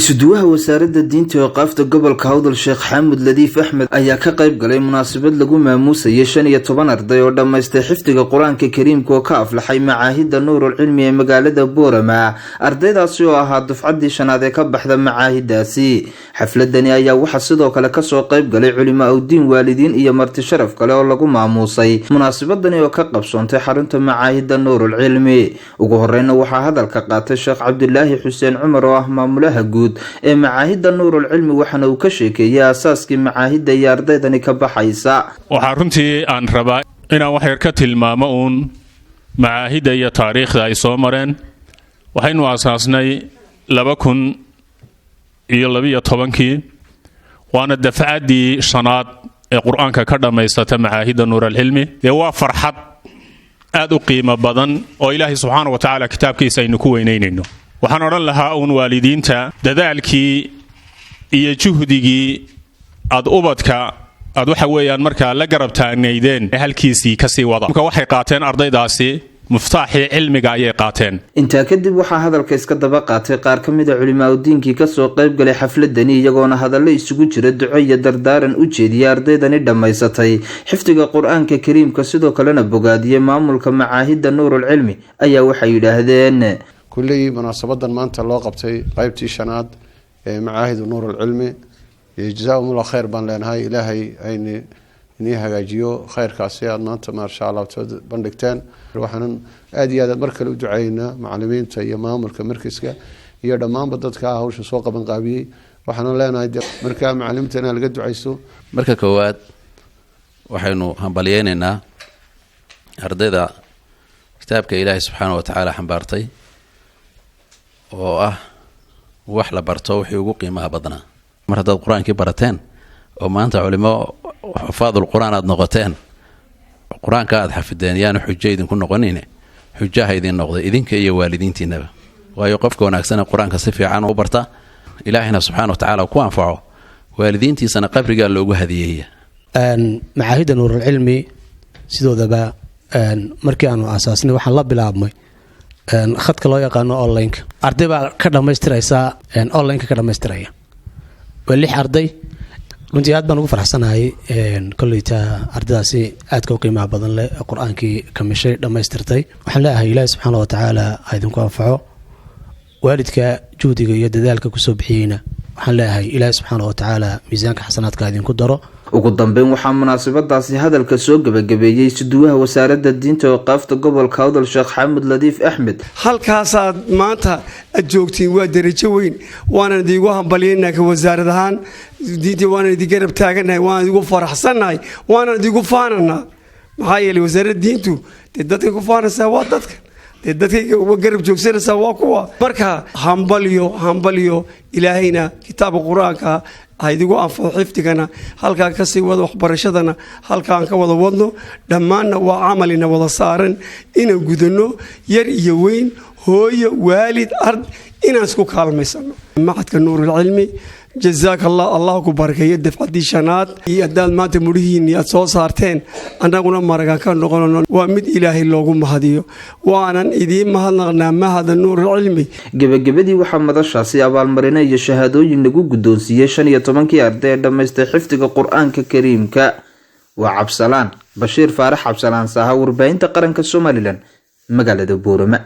Isuduwaha Wasaaradda Diinta iyo Awqaafta gobolka Hawdal, Sheekh Xaamud Ladiif Axmed, ayaa ka qayb galay munaasabad lagu maamuusayay 15 arday oo dhammaystay xifdiga Qur-aanka Kariimka oo ka aflaxay macaahidda Nuurul Cilmi ee magaalada Boorama. Ardaydaasi oo ahaa dufcaddii shanaad ee ka baxda macaahidaasi. Xafladani ayaa waxaa sidoo kale kasoo qayb galay culimo awdiin, waalidiin iyo marti sharaf kale oo lagu maamuusay munaasabadani oo ka qabsoontay xarunta macaahidda Nuurul Cilmi. Ugu horeyna waxaa hadalka qaatay Sheekh Cabdilaahi Xuseen Cumar oo ah maamulaha guud ee macaahidda Nuurul Cilmi, waxaana uu ka sheekeeyey aasaaskii macaahidda iyo ardaydani ka baxaysa. Waxaa runtii aan rabaa inaan wax yar ka tilmaamo uun macaahidda iyo taariikhda ay soo mareen. Waxaynu aasaasnay 2012-kii, waana dafcaddii shanaad ee Qur-aanka ka dhammaysata macaahidda Nuuralcilmi. Dee waa farxad aad u qiimo badan oo Ilaahay subxaana wa tacaala kitaabkiisa aynu ku weynaynayno. Waxaan odhan lahaa uun waalidiinta, dadaalkii iyo juhdigii aad ubadka aad waxa weeyaan markaa la garab taagnaydeen halkiisii kasii wada. Waxay qaateen ardaydaasi muftaaxii cilmiga ayay qaateen. Intaa kadib waxaa hadalka iska daba qaatay qaar ka mid a culimaa-udiinkii kasoo qayb galay xafladani, iyagoona hadallo isugu jira duco iyo dardaaran u jeediyay ardaydani dhammaysatay xifdiga Qur-aanka Kariimka, sidoo kalena bogaadiyey maamulka macaahidda Nuurul Cilmi. Ayaa waxay yidhaahdeen: Kulley munaasabadan maanta loo qabtay qeybtii shanaad ee macaahidu Nuurulcilmi, jazaahumullah khayr baan leenahay. Ilaahay ayni inii hagaajiyo khayrkaasi aada maanta maasha Allah soo bandhigteen. Waxaanan aada iyo aad mar kale u duceeynaa macalimiinta iyo maamulka markiska iyo dhammaanba dadka hawsha soo qaban qaabiyey. Waxaanan leenahay markaa macalimiinta inaa laga ducaysto. Marka koowaad waxaynu hambalyeynaynaa ardayda kitaabka Ilaahay subxaana wa tacaala xambaartay, oo ah wax la barto wixii ugu qiimaha badnaa. Mar haddaad Qur-aankii barateen oo maanta culimo xufaadul Qur-aan aada noqoteen, Qur-aanka aada xafideen yaanu xujo idinku noqonin, xujaha idin noqday idinka iyo waalidiintiinaba. Waayo, qofka wanaagsane Qur-aanka si fiican u barta, Ilaahina subxaana wa tacaala ku anfaco, waalidiintiisana qabrigaa loogu hadiyeeya. Macaahidda Nuurulcilmi sidoodaba markii aanu aasaasnay waxaan la bilaabmay khadka loo yaqaano online-ka. Arday baa ka dhamaystiraysaa online-ka ka dhamaystiraya, waa lix arday. Runtii aad baan ugu faraxsanahay kolleyta ardaydaasi aadka u qiimaha badan leh ee Qur-aankii kamishay, dhammaystirtay. Waxaan leeyahay Ilaahi subxaana wa tacaala ha idinku anfaco. Waalidka juhdiga iyo dadaalka kusoo bixiyeyna waxaan leeyahay Ilaahi subxaana wa tacaala miisaanka xasanaadka idinku daro. Ugu dambeyn waxaa munaasabadaasi hadalka soo gebagabeeyey isuduwaha Wasaaradda Diinta Awqaafta gobolka Awdal, Sheekh Xaamud Ladiif Axmed. Halkaasaad maanta aad joogtiin waa derajo weyn, waanan idiigu hambalyaynaa ka wasaarad ahaan diintii, waanan idin garab taaganahay, waanan idigu faraxsannahay, waanan idigu faananaa. Maxaa yeelay, wasaaradda diintu dee dadkay ku faanaysaa waa dadkan, dee dadkay garab joogsanaysaa waa kuwa. Marka hambalyo, hambalyo. Ilaahayna kitaabka Qur-aanka ha idigu anfaco, xifdigana halkaa kasii wada, waxbarashadana halkaan ka wada wadno. Dhammaanna waa camalina wada saaran inaan gudanno, yar iyo weyn, hooyo, waalid, ard, inaan isku kaalmaysano. Macadka Nuurulcilmi, jazaaka Allah, Allah ku barakeeyo. Dafcaddii shanaad iyo haddaad maanta mudhihiinni aad soo saarteen, annaguna maragaan ka noqonano. Waa mid Ilaahay loogu mahadiyo, waanan idiin mahadnaqnaa mahada Nuurulcilmi. Gebagabadii waxaa madashaasi abaalmarino iyo shahaadooyin lagu guddoonsiiyey 15-kii arday ee dhammaystay xifdiga Qur-aanka Kariimka. Waa Cabsalaan Bashiir Faarax, Cabsalaan Saaha, warbaahinta qaranka Somaliland, magaalada Boorama.